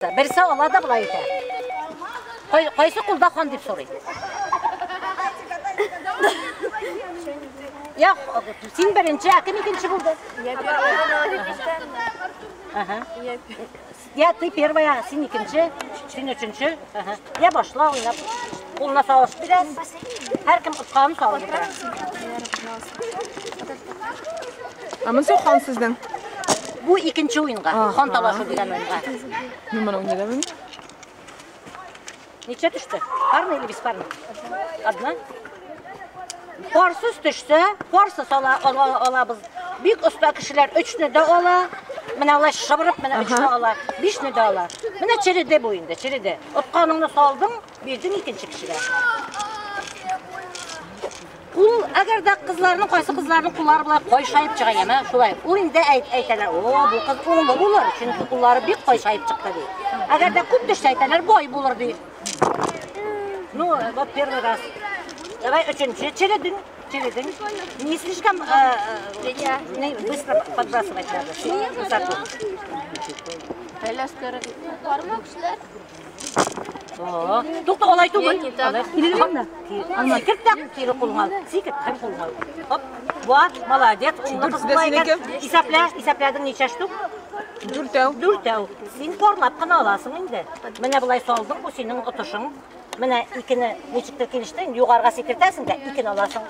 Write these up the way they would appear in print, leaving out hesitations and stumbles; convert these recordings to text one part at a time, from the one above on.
Берсе ала да болай итә. Кайсы кулда хан дип сорый. Я, син беренче, ә кем икенче булды? Я первая. Ага. Я, ты первая, син икенче, син өченче. Ага. Я башла уйнап. Кулына салышып бирәсез. Һәркем отканын салып бетерә. Ә монысы хан сезнең? Бу икенче уенга, хан талашу дигән уенга. Мин моны уйный да белмим. Ничә төште? Парный или беспарный? Одна. Парсыз төшсә, парсыз ала, ала, алабыз. Бик оста кешеләр өчне дә ала. Менә алай шыбырып, менә өчне ала, бишне дә ала. Менә череде бу инде, череде. Отканыңны салдың, бирдең икенче кешегә. Ул әгәр дә кызларның кайсы кызларның куллары болай кайшаеп чыга яме, шулай. Ул инде әйт, әйтәләр, о, бу кыз уңлы булыр, чөнки куллары бик кайшаеп чыкты ди. Әгәр дә күп төшсә әйтәләр, бай булыр ди. Ну, вот первый раз. Давай өченче чередин, чередин. Не слишком не, быстро подбрасывать надо. Высоко. Бармы кешеләр? О, Тукта, алай түгел. Нет, не так. Алай. Сикерт тә кире кулыңа ал. Сикерт һәм кулыңа ал. Хоп. Вот, молодец. Уңлы кыз була икән. Исәплә, исәпләдең ничә штук? Дүртәү. Дүртәү. Син парлап кына аласың инде. Менә болай салдың, бу синең отышың. Менә икене ничектер килеште, инде югарыга сикертәсең дә икене аласың.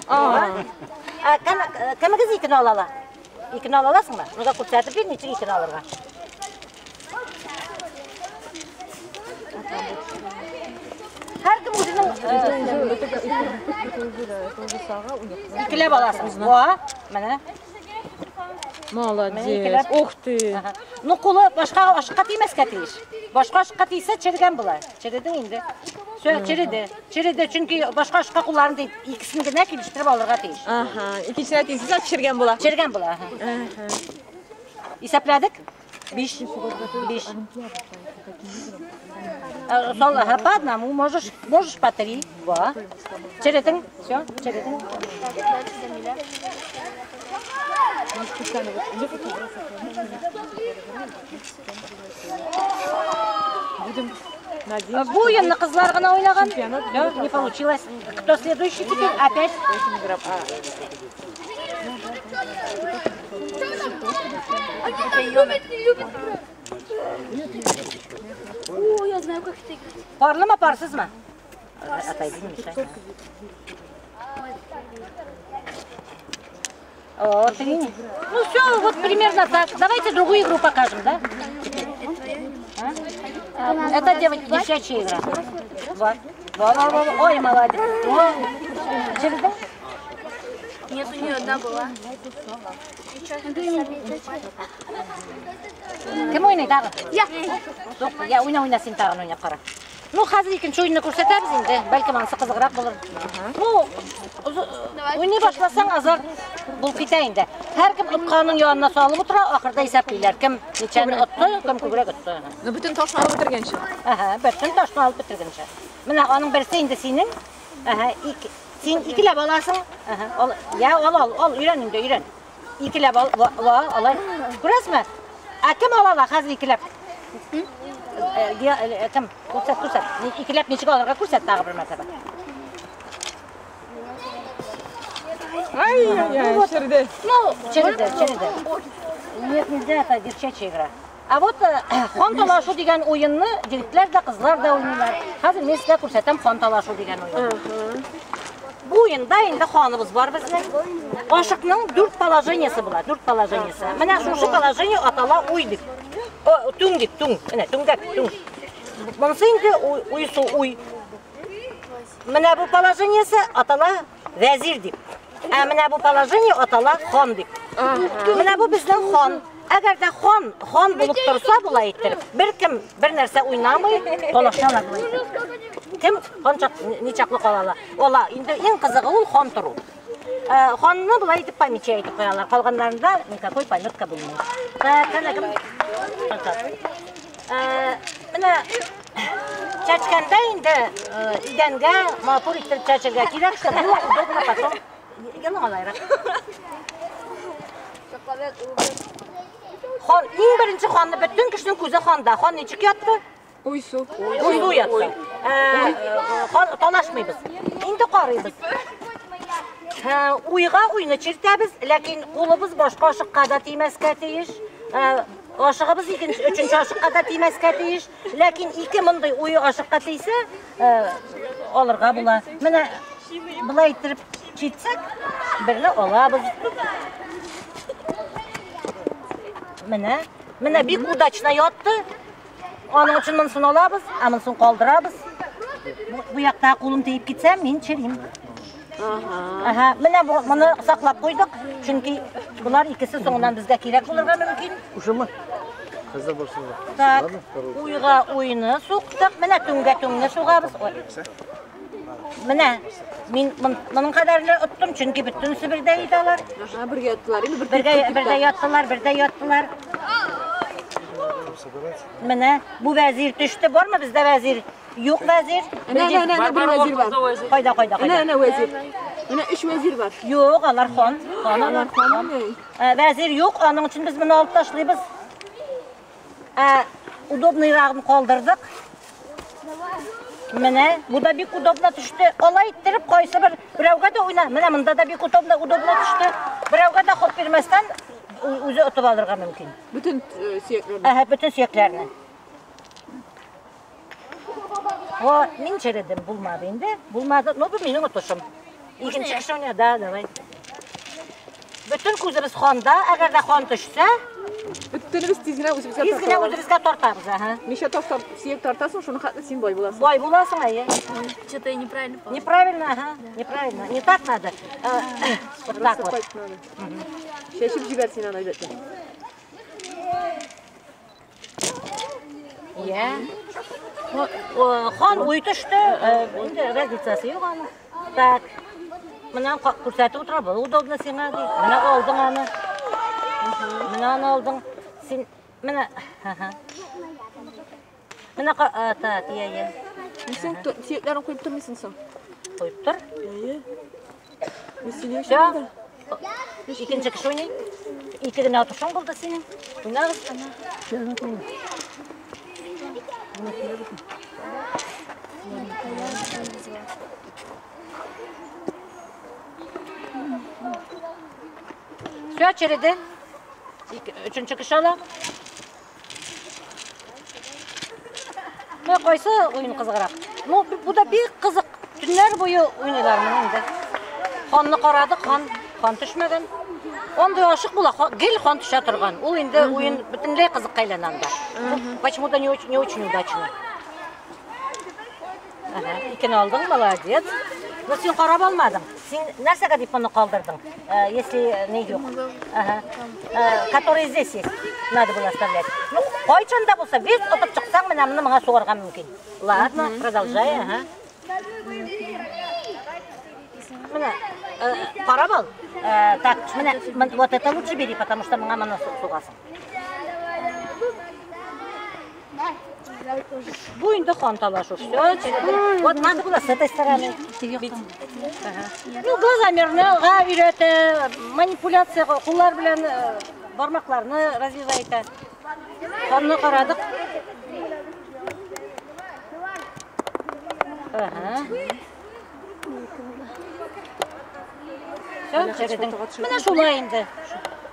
Ә, кем, кемегез икене ала ала? Икене ала аласыңмы? Ну-ка күрсәтеп бир, ничек икене алырга. Һәркем үзенең икеләп аласың. Во, менә. Молодец. Ух ты. Ага. Ну, кулы башка ашка тимәскә тиеш. Башка ашка тисә черегән була. Чередең инде. Всё, череде. Череде, чөнки башка ашка кулларын ди, икесен генә килештереп алырга тиеш. Ага. Икенчесенә тисә чергән була. Черегән була. Ага. Исәпләдек? Биш. Биш. Сол, ага, по одному, можешь, можешь по три. Два. Чередең, всё, чередең. Будем надеяться. Бу уенны кызлар гына уйнаган. Чемпионат Да, не получилось. Кто следующий теперь? Опять? Это ее. О, я знаю, как это играть. Парлымы, парсызмы? Отойди, не мешай. О, три. Ну все, вот примерно так. Давайте другую игру покажем, да? А? Это девчачья игра. Во. Во, во, во, во. Ой, молодец. О. Через да? Нет, у нее одна была. Кем уйный тагын? Я. Юк, я уйна, уйна, син тагын уйнап кара. Ну, хәзер икенче уенны күрсәтәбез инде. Бәлкем анысы кызыграк булыр. Ну, уйный башласаң, азарт булып китә инде. Һәркем отканның янына салып утыра, ахырда исәплиләр. Кем ничәне отты, кем күбрәк отты. Ну, бөтен ташны алып бетергәнче. Ага, бөтен ташны алып бетергәнче. Менә аның берсе инде синең. Ага, ик, син икеләп аласың. Ага, ал, я, ал, ал, ал, өйрән инде, өйрән. Икеләп ал, ва, ва, алай. Күрәсезме? Ә кем ала ала хәзер икеләп? Кем? Күрсәт, күрсәт. Икеләп ничек алырга күрсәт тагы бер мәртәбә. Ай-яй-яй, череде. Ну, череде, череде. Нет, нельзя, это девчачья игра. А вот хан талашу дигән уенны егетләр дә, кызлар да уйныйлар. Хәзер мин сезгә күрсәтәм хан талашу дигән уен. Бу уенда инде ханыбыз бар безнең. Ашыкның дүрт положениесе була, дүрт положениесе. Менә шушы положение атала уй дип. О, түң дип, түң. Менә түңгәк, түң. Монысы инде уйсу уй. Менә бу положениесе атала вәзир дип. Ә менә бу положение атала хан дип. Менә бу безнең хан. Әгәр дә хан, хан булып торса була иттереп, бер кем бер нәрсә уйнамый, талашалар була иттереп. Кем хан чак, ничаклы кала ала? Ала, инде иң кызыгы ул хан тору. Ханны була итеп помечай итеп куялар. Калганнарында никакой пометка булмый. Так, кәнә кем? Менә чәчкәндә инде идәнгә матур итеп чәчергә кирәк, чтобы было удобно потом. Яңа алайрак. Хан, иң беренче ханны бөтен кешенең күзе ханда. Хан ничек ятты? Уйсу. Уйсу ятты. Хан талашмыйбыз. Инде карыйбыз. Уйга уйны чиртәбез, ләкин кулыбыз башка ашыкка да тимәскә тиеш. Ашыгыбыз икенче, өченче ашыкка да тимәскә тиеш. Ләкин ике мондый уй ашыкка тисә, алырга була. Менә болай иттереп чиртсәк, берне алабыз. Менә, менә бик удачно ятты. Аның өчен монысын алабыз, ә монысын калдырабыз. Бу якта кулым тиеп китсә, мин черим. Ага, менә моны саклап куйдык, чөнки булар икесе соңыннан безгә кирәк булырга мөмкин. Ушымы? Кызы булсын. Так, уйга уйны суктык, менә түңгә түңне сугабыз. Ой. Менә мин моның кадәрле оттым, чөнки бөтенесе бердә иде алар. Ага, бергә яттылар. Инде бер Бергә яттылар, бердә яттылар. Менә бу вәзир төште, бармы бездә вәзир? Юк вәзир. Әнә, әнә, әнә, бер вәзир бар. Кайда, кайда, Әнә, кайда? әнә вәзир. Менә өч вәзир бар. Юк, алар хан. Хан алар. Алар хан. Вәзир юк, аның өчен без моны алып ташлыйбыз. Удобныйрагын калдырдык. Менә, бу да бик удобно төште. Алай иттереп кайсы бер берәүгә дә уйна. Менә монда да бик удобно, удобно төште. Берәүгә дә ход бирмәстән үзе отып алырга мөмкин. Бөтен сөякләрне. Әһә, бөтен сөякләрне. О, мин чередем, булмады инде. Булмады. Ну, бу минем отышым. Икенче кеше уйна, да, давай. Бөтен күзебез ханда, әгәр дә хан төшсә, Бөтенебез тиз генә үзебезгә тиз генә тарталар. үзебезгә тартабыз, аһа. Ничә таш сөяк тартасың, шуны хәтле син бай буласың. Бай буласың, әйе. Что-то я неправильно положила. Неправильно, ага, неправильно. Не так надо. Вот так вот. Чәчеп җибәр син аны әлбәттә. Я. Хан уй төште, инде разницасы юк аның. Так. Менә күрсәтеп утыра, бу удобно сиңа ди. Менә алдың аны. Менә аны алдың. Син менә аһа. Менә так, я, я. Син сөякләрен куеп тормыйсың соң. Куеп тор. Әйе. Син Всё. Икенче кеше уйный. Ике генә отышың булды синең. Уйнагыз. Всё, череде. Өченче кеше ала. Менә кайсы уен кызыграк? Ну, бу да бик кызык. Төннәр буе уйныйлар моны инде. Ханны карадык, хан төшмәгән. Андый ашык була, гел хан төшә торган. Ул инде уен бөтенләй кызыкка әйләнә анда. Почему-то не очень, не очень удачно. Ага, икене алдың, молодец. Но син карап алмадың. Син нәрсәгә дип моны калдырдың? Если не юк. Ага. Который здесь есть. Надо было оставлять. Ну, кайчан да булса, весь отып чыксаң, менә моны моңа сугарга мөмкин. Ладно, продолжай, ага. Менә, карап ал. Так, менә, вот это лучше бери, потому что моңа моны сугасың. Бу инде хан талашу. Всё, через... Вот надо было с этой стороны бить. Ага. Ну, глазомерныга өйрәтә, манипуляция, куллар белән бармакларны развивать итә. Ханны карадык. Ага. Всё, чередең. Менә шулай инде.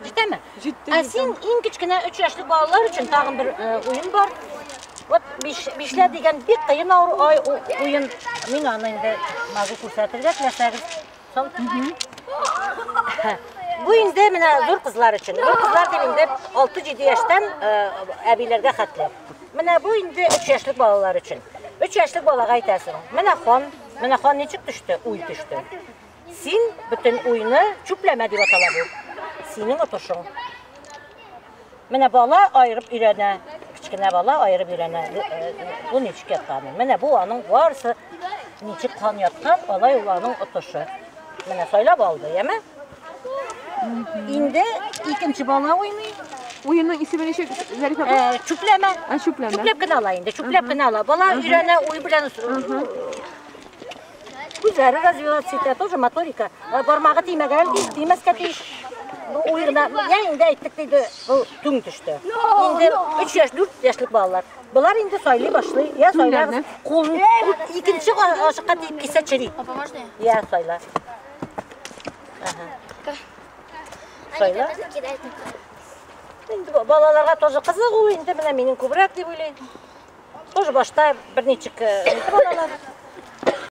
Җитәме? Җитте. Ә син иң кечкенә 3 яшьлек балалар өчен тагын бер уен бар. Вот бишлә дигән бик кыен уен. Мин аны инде могу күрсәтергә теләсәгез. Сол. Бу инде менә зур кызлар өчен. Зур кызлар дип инде 6-7 яшьтән әбиләргә хәтле. Менә бу инде 3 яшьлек балалар өчен. 3 яшьлек балага әйтәсең. Менә хан, менә хан ничек төште? Уй төште. Син бөтен уйны чүпләмә дип атала бу. Синең отышың. Менә бала айырып өйрәнә. Кечкенә бала айырып өйрәнә. Бу ничек яткан? Менә бу аның барысы ничек хан яткан, алай ул аның отышы. Менә сайлап алды, яме? Инде икенче бала уйный. Уенның исеме ничек, Зарифа апа? Чүпләмә. А, чүпләмә. Чүпләп кенә ала инде, чүпләп кенә ала. Бала өйрәнә, уй белән күзләре развиваться итә, тоже моторика. Бармагы тимәгән, тимәскә тиеш. Бу уенда, я инде әйттек диде, бу түң төште. Инде 3 яшь, 4 яшьлек балалар. Болар инде сайлый башлый. Я сайлагыз. Кулын икенче ашыкка тиеп кисә чери. Папа, можно я? Я сайла. Ага. Сайла. Инде балаларга тоже кызык ул инде менә минем күбрәк дип уйлыйм. Тоже башта берничек балалар.